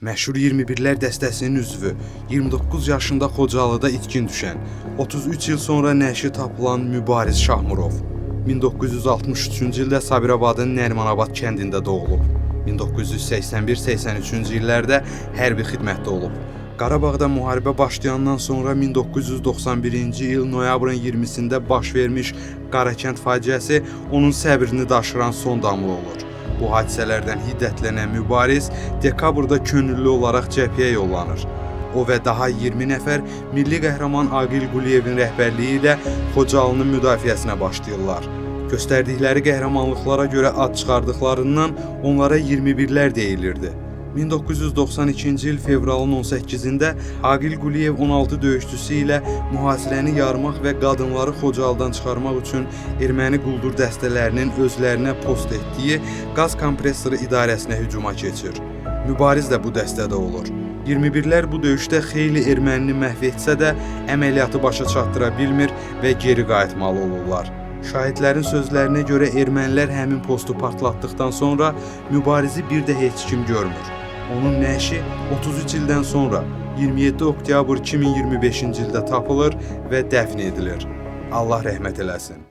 Məşhur 21-lər dəstəsinin üzvü, 29 yaşında Xocalıda itkin düşən, 33 il sonra nəşi tapılan Mübariz Şahmurov 1963-cü ildə Sabirabadın Nərimanabad kəndində doğulub. 1981-83-cü illərdə hərbi xidmətdə olub. Qarabağda müharibə başlayandan sonra 1991-ci il noyabrın 20-sində baş vermiş Qarakənd faciəsi onun səbrini daşıran son damla olur. Bu hadisələrdən hiddətlənən Mübariz dekabrda könüllü olaraq cəbhəyə yollanır. O və daha 20 nəfər milli qəhrəman Aqil Quliyevin rəhbərliyi ilə Xocalının müdafiəsinə başlayırlar. Göstərdikləri qəhrəmanlıqlara görə ad çıxardıqlarından onlara 21-lər deyilirdi. 1992-ci il fevralın 18-də Aqil Quliyev 16 döyüşçüsü ilə mühasirəni yarmaq və qadınları Xocalıdan çıxarmaq üçün erməni quldur dəstələrinin özlərinə post etdiyi qaz kompressoru idarəsinə hücuma keçir. Mübariz də bu dəstədə olur. 21-lər bu döyüşdə xeyli ermənini məhv etsə də, əməliyyatı başa çatdıra bilmir və geri qayıtmalı olurlar. Şahidlərin sözlərinə görə ermənilər həmin postu partlatdıqdan sonra Mübarizi bir də heç kim görmür. Onun nəşi 33 ildən sonra 27 oktyabr 2025-ci ildə tapılır və dəfn edilir. Allah rəhmət eləsin.